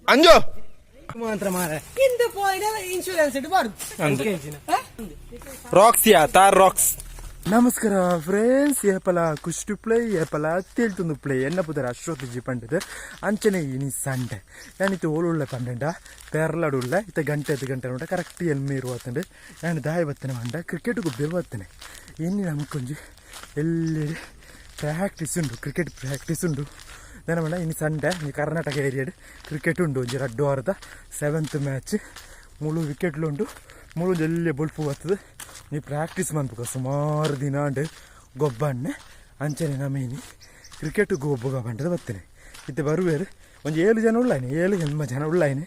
ಅಂಜು ಮಾತ್ರ ಮಾರೆ ಇಂದು ಪೋಯಿನ ಇನ್ಶೂರೆನ್ಸ್ ಇಟ್ಟು ಬಾರ್ದು. ರಾಕ್ಸಿಯಾ ತಾರ್ ರಾಕ್ಸ್. ನಮಸ್ಕಾರ ಫ್ರೆಂಡ್ಸ್, ಏಪಲ ಕುಷ್ಟು ಪ್ಲೇ ಏಪಲ ತೇಲ್ತೊಂದು ಪ್ಲೇ. ಎನ್ನ ಪುದರ್ ಅಶ್ವಥ್ ಜಿ ಪಂಡದು. ಅಂಚನೆ ಇನಿ ಸಂಡೆ. ಯಾನಿತ್ತೆ ಓಲುಳ್ಳ ಪಂಡಂಡ ಪೇರ್ಲಾಡುಳ್ಳ. ಇತ್ತ ಗಂಟೆ ಐದು ಗಂಟೆ ನೋಡ ಕರೆಕ್ಟ್ ಎಲ್ಮೇರು ಬತ್ತಂಡು. ಯಾನ್ ದಾಯ ಬತ್ತನೆ ಪಂಡ ಕ್ರಿಕೆಟ್ ಗೊಬ್ಬೆ ಬತ್ತನೆ. ಇನಿ ನಮಕೊಂಜಿ ಎಲ್ಲೆಡೆ ಪ್ರಾಕ್ಟೀಸ್ ಉಂಡು, ಕ್ರಿಕೆಟ್ ಪ್ರಾಕ್ಟೀಸ್ ಉಂಡು. ದಾನ ಪಂಡ ಇನಿ ಸಂಡೆ, ಒಂಜಿ ಕರ್ನಾಟಕ ಏರಿಯಾಡ್ ಕ್ರಿಕೆಟ್ ಉಂಡು. ಒಂಜಿ ರಡ್ಡ್ ವಾರದ ಸೆವೆಂತ್ ಮ್ಯಾಚ್. ಮುಳು ವಿಕೆಟ್ಲು ಉಂಡು. ಮುಳು ಎಲ್ಲಿ ಬೊಲ್ಪು ಬರ್ತದೆ. ನೀ ಪ್ರಾಕ್ಟೀಸ್ ಮನ್ಪುಕ ಸುಮಾರು ದಿನ ಉಂಡು ಗೊಬ್ಬಣ್ಣೆ. ಅಂಚನೆ ನಮ್ಮ ಇನಿ ಕ್ರಿಕೆಟ್ ಗೊಬ್ಬುಗ ಪಂಡದ ಬತ್ತನೆ. ಇತ್ತೆ ಬರುವೇರು, ಒಂಜಿ ಏಳು ಜನ ಉಳ್ಳಾಯ್ನೆ, ಏಳು ಎನ್ಮ ಜನ ಉಳ್ಳಾಯ್ನೆ.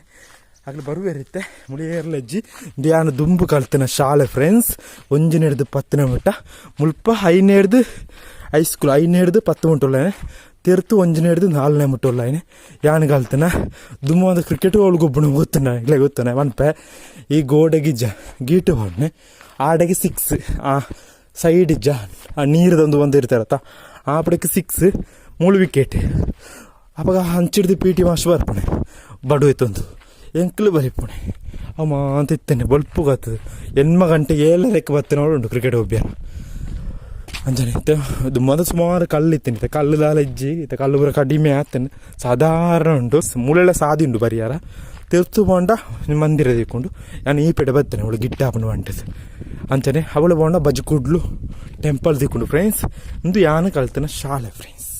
ಅಗ್ಲು ಬರುವೇರು. ಇತ್ತೆ ಮುಳಿ ಏರ್ಲಜ್ಜಿ ಧ್ಯಾನ ದುಂಬು ಕಲ್ತಿನ ಶಾಲೆ ಫ್ರೆಂಡ್ಸ್. ಒಂಜಿನ ಹಿಡ್ದು 10ನೇ ಮುಟ್ಟ. ಮುಲ್ಪ ಐನೇ ಹಿಡ್ದು ಹೈಸ್ಕೂಲ್, ಐನೇ ಹಿಡ್ದು 10 ಮುಟ್ಟ ಉಳ್ಳಾಯ್ನೆ. ತಿರ್ತು ಒಂಜಿನ ಹಿಡ್ದು ನಾಲ್ನೇ ಮುಟ್ಟ ಉಳ್ಳಾಯ್ನೆ. ಯಾನ್ ಕಲ್ತಿನ ದುಮ್ಮು ಒಂದು ಕ್ರಿಕೆಟ್ ಒಳಗೆ ಗೊಬ್ಬಣ ಗೊತ್ತನ ಇಲ್ಲ ಗೊತ್ತನ ಮನ್ಪೆ. ಈ ಗೋಡೆಗಿಜ್ಜ ಗೀಟು ಹೊಣ್ಣೆ ಆಡೆಗೆ ಸಿಕ್ಸ್, ಆ ಸೈಡ್ ಇಜ್ಜ ಆ ನೀರ್ದೊಂದು ಒಂದು ಇರ್ತಾರತ್ತ, ಆ ಪಡೆಗೆ ಸಿಕ್ಸ್, ಮೂಳು ವಿಕೆಟ್. ಅವಾಗ ಹಂಚಿಡ್ದು ಪಿ ಟಿ ಮಾಸ್ಟರ್ ಬರ್ಪಣೆ ಬಡು ಇತ್ತೊಂದು ಎಂಕ್ಲು ಬರಿಪುಣೆ ಅಮ್ಮ ಅಂತ ಇತ್ತೇನೆ. ಬೊಲ್ಪು ಬರ್ತದೆ 8 ಗಂಟೆ 7:30ಕ್ಕೆ ಬತ್ತೆ ನೋಡುಂಟು ಕ್ರಿಕೆಟ್ ಒಬ್ಬ್ಯಾರ. ಅಂಚನೆ ಇತ್ತೆ ದುಮ್ಮದ ಸುಮಾರು ಕಲ್ಲು ಇತ್ತೇನೆ. ಇತ್ತೆ ಕಲ್ಲು ದಾಲ ಇಜ್ಜಿ. ಇತ್ತೆ ಕಲ್ಲು ಪೂರ ಕಡಿಮೆ ಆತೇನೆ, ಸಾಧಾರಣ ಉಂಟು. ಮೂಳೆಲ್ಲ ಸಾದಿ ಉಂಟು ಬರಿಯಾರ. ತಿರ್ತು ಪೋಂಡ ಮಂದಿರ ತಿಕ್ಕೊಂಡು. ನಾನು ಈ ಪೇಟೆ ಬರ್ತೇನೆ, ಅವಳು ಗಿಡ್ಡ ಆಪುಂಡು ಬಂಟದು. ಅಂಚನೆ ಅವಳು ಪೋಂಡ ಬಜಕುಡ್ಲು ಟೆಂಪಲ್ ತಿಕ್ಕೊಂಡು ಫ್ರೆಂಡ್ಸ್. ಇಂದು ಯಾನು ಕಲ್ತನ ಶಾಲೆ ಫ್ರೆಂಡ್ಸ್.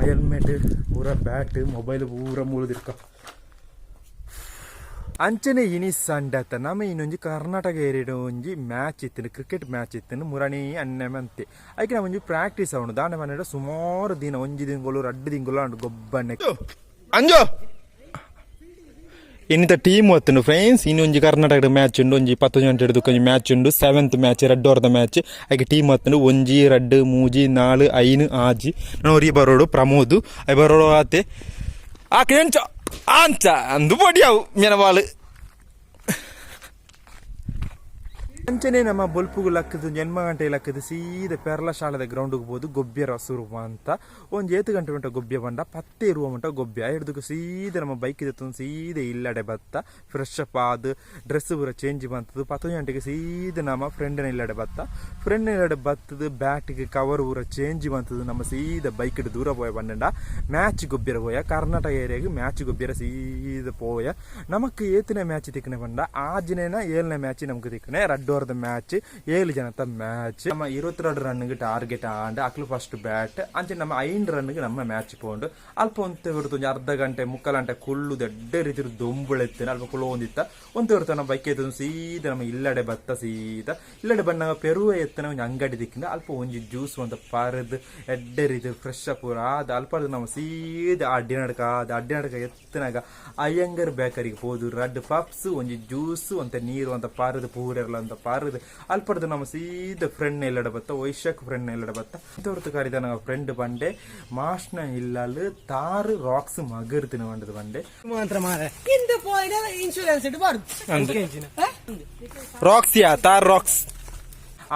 ಹೆಲ್ಮೆಟ್ ಪೂರ, ಬ್ಯಾಟ್, ಮೊಬೈಲ್ ಪೂರ ಮೂಲ. ಅಂಚನೆ ಇನಿ ಸಂಡತ ನಮ್ಮ ಇನ್ನೊಂಜಿ ಕರ್ನಾಟಕ ಏರಿಯಡ್ ಒಂಜಿ ಮ್ಯಾಚ್ ಇತ್ತು, ಕ್ರಿಕೆಟ್ ಮ್ಯಾಚ್ ಇತ್ತು. ಮುರಣಿ ಅನ್ನೆ ಮಂತೆ ಐಕೆ ನಮ್ಮ ಒಂಜಿ ಪ್ರಾಕ್ಟೀಸ್ ಅವನು ದಾನ ಮನೆ. ಸುಮಾರು ದಿನ, ಒಂಜಿ ತಿಂಗಳು ರಡ್ಡು ತಿಂಗಳು ಅಂಡು ಗೊಬ್ಬಣ್ಣೆ. ಅಂಜು. ಇನ್ನಿತ ಟೀಮ್ ಹೊತ್ತುಂಡು ಫ್ರೆಂಡ್ಸ್. ಇನ್ನೊಂಜಿ ಕರ್ನಾಟಕದ ಮ್ಯಾಚ್ ಉಂಡು. ಒಂಜಿ 10 ಗಂಟೆ ಹಿಡಿದು ಒಂಜಿ ಮ್ಯಾಚ್ ಉಂಡು, ಸೆವೆಂತ್ ಮ್ಯಾಚ್, ರಡ್ಡು ವಾರದ ಮ್ಯಾಚ್. ಐಕೆ ಟೀಮ್ ಹೊತ್ತುಂಡು. ಒಂಜಿ, ರಡ್ಡು, ಮೂಜಿ, ನಾಲ್, ಐನು, ಆಜಿ. ನಾನು ಬರೋಡು ಪ್ರಮೋದ್ I ಬರೋಡು ಆತೆ. ಆ ಕೇಂಚ ಆಂಚ ಅಂದು ಪಡಿಯಾವು ಮೆನವಾಳು. ಅಂಚನೆ ನಮ್ಮ ಬೊಲ್ಪುಗು ಲಕ್ಕದು 8 ಗಂಟೆ ಲಕ್ಕದು ಸೀದ ಪೆರ್ಲ ಶಾಲೆದ ಗ್ರೌಂಡ್ಗೆ ಹೋದು ಗೊಬ್ಬ್ಯ ಸುರುಪ ಅಂತ. ಒಂದು ಏತು ಗಂಟೆ ಗಂಟೆ ಗೊಬ್ಬ್ಯ ಬಂಡ ಪತ್ತೆ ಇರುವ ಮಟ್ಟ ಗೊಬ್ಬ್ಯ ಹಿಡ್ದಕ್ಕೆ ಸೀದ ನಮ್ಮ ಬೈಕ್ ಇತ್ತು. ಸೀದ ಇಲ್ಲಡೆ ಬತ್ತ, ಫ್ರೆಶ್ ಅಪ್ ಆದ್ ಡ್ರೆಸ್ ಪೂರ ಚೇಂಜ್ ಬಂತದ್ದು 10 ಗಂಟೆಗೆ ಸೀದ ನಮ್ಮ ಫ್ರೆಂಡ್ನ ಇಲ್ಲಡೆ ಬತ್ತ. ಫ್ರೆಂಡ್ ಇಲ್ಲಡೆ ಬತ್ತದು, ಬ್ಯಾಟಿಗೆ ಕವರ್ ಪೂರ ಚೇಂಜ್ ಬಂತದ್ದು ನಮ್ಮ ಸೀದ ಬೈಕ್ ದೂರ ಪೋಯ ಬಂಡ ಮ್ಯಾಚ್ ಗೊಬ್ಬ್ಯರ ಪೋಯ. ಕರ್ನಾಟಕ ಏರಿಯಾಗೆ ಮ್ಯಾಚ್ ಗೊಬ್ಬ್ಯರ ಸೀದ ಪೋಯ. ನಮಕ್ ಏತನೇ ಮ್ಯಾಚ್ ತಿಕ್ಕನೆ ಬಂಡ ಆಜಿನೇನ ಏಳನೇ ಮ್ಯಾಚ್ ನಮ್ಗೆ ತಿಕ್ಕನೆ. ರಡ್ಡು ವಾರದ ಮ್ಯಾಚ್, ಏಳು ಜನತ ಮ್ಯಾಚ್. ನಮ್ಮ 22 ರನ್ಗೆ ಟಾರ್ಗೆಟ್ ಆಂಡ್. ಅಕ್ಲು ಫಸ್ಟ್ ಬ್ಯಾಟ್. ಅಂಚೆ ನಮ್ಮ ಐದು ರನ್ಗೆ ನಮ್ಮ ಮ್ಯಾಚ್ ಪೋಂಡು. ಅಲ್ಪ ಒಂತೆ ಹೊರತು ಒಂಜಿ ಅರ್ಧ ಗಂಟೆ ಮುಕ್ಕಾಲು ಗಂಟೆ ಕುಳ್ಳು ದೊಡ್ಡ ರೀತಿ ದೊಂಬುಳೆತ್ತೇನೆ. ಅಲ್ಪ ಕುಳ್ಳು ಒಂದಿತ್ತ ಒಂತೆ ಹೊರತು ನಮ್ಮ ಬೈಕ್ ಎತ್ತು ಸೀದ ನಮ್ಮ ಇಲ್ಲಡೆ ಬತ್ತ. ಸೀದ ಇಲ್ಲಡೆ ಬಣ್ಣಾಗ ಪೆರುವ ಎತ್ತನ ಒಂಜಿ ಅಂಗಡಿ ದಿಕ್ಕಿಂದ. ಅಲ್ಪ ಒಂಜಿ ಜ್ಯೂಸ್ ಒಂತ ಪರದು ಎಡ್ಡೆ ರೀತಿ ಫ್ರೆಶ್ ಅಪ್ ಆದ ಅಲ್ಪ ನಮ್ಮ ಸೀದ ಅಡ್ಡಿ ನಡಕ ಆದ. ಅಡ್ಡಿ ನಡಕ ಎತ್ತನಾಗ ಅಯ್ಯಂಗರ್ ಬೇಕರಿಗೆ ಪೋದು ರಡ್ಡು ಪಪ್ಸ್, ಒಂಜಿ ಜ್ಯೂಸ್ ಒಂತೆ ನೀರು ಅಂತ ಪಾರದು ಪೂರೆರ್ಲ ಅಂತ ಪಾರದು ಅಲ್ಪಡ್ದು ನಮ್ಮ ಸೀದ ಫ್ರೆಂಡ್ ಇಲ್ಲಡ ಬತ್ತ. ವೈಶಾಖ್ ಫ್ರೆಂಡ್ ಇಲ್ಲಡ ಬತ್ತ. ಹೊರತು ಕರಿದ ನಮ್ಮ ಫ್ರೆಂಡ್ ಬಂಡೆ ಮಾಷ್ನ ಇಲ್ಲಲ್ ತಾರು ರಾಕ್ಸ್ ಮಗರ್ತಿನ ಬಂಡದು ಬಂಡೆ. ಮಾತ್ರ ಮಾರೆ ಇಂದು ಪೋಯಿನ ಇನ್ಶೂರೆನ್ಸ್ ಇಟ್ಟು ಬಾರ್ದು. ರಾಕ್ಸಿಯಾ ತಾರ್ ರಾಕ್ಸ್.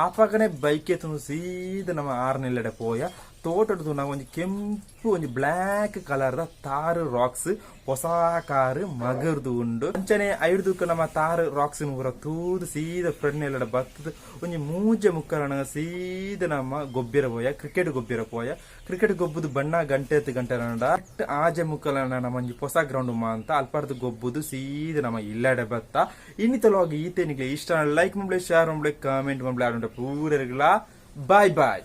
ಆಪಗನೆ ಬೈಕ್ ಎತ್ತುನು ಸೀದ ನಮ್ಮ ಆರ್ನೆಲ್ಲಡೆ ಪೋಯ. ತೋಟದ ಒಂಜಿ ಕೆಂಪು ಒಂಜಿ ಬ್ಲ್ಯಾಕ್ ಕಲರ್ ದ ತಾರ್ ರಾಕ್ಸ್ ಹೊಸ ಕಾರ್ ಮಗರ್ದು ಉಂಡು. ಅಂಚನೆ ಐಡ್ದುಕ್ಕ ನಮ್ಮ ತಾರ್ ರಾಕ್ಸ್ ಪೂರ ತೂದು ಸೀದ ಫ್ರೆಂಡ್ ಎಲ್ಲಡ ಬತ್ತದು ಒಂಜಿ ಮೂಜೆ ಮುಕ್ಕಲನ ಸೀದ ನಮ್ಮ ಗೊಬ್ಬಿರ ಪೋಯ, ಕ್ರಿಕೆಟ್ ಗೊಬ್ಬಿರ ಪೋಯ. ಕ್ರಿಕೆಟ್ ಗೊಬ್ಬುದು ಬಣ್ಣ ಗಂಟೆ ಎತ್ತು ಗಂಟೆ ಕರೆಕ್ಟ್ ಆಜೆ ಮುಕ್ಕಲನ ನಮ್ಮ ಒಂಜಿ ಹೊಸ ಗ್ರೌಂಡ್ ಮಾ ಅಂತ ಅಲ್ಪಾರ್ದು ಗೊಬ್ಬುದು ಸೀದ ನಮ್ಮ ಇಲ್ಲಡೆ ಬತ್ತ. ಇನ್ನಿತಲವಾಗಿ ಈತೇನಿಗೆ ಇಷ್ಟ ಲೈಕ್ ಮಾಡ್ಲಿ, ಶೇರ್ ಮಾಡ್ಲಿ, ಕಾಮೆಂಟ್ ಮಾಡ್ಲಿ. ಆಡುಂಟ ಪೂರರ್ಗಳ ಬಾಯ್ ಬಾಯ್.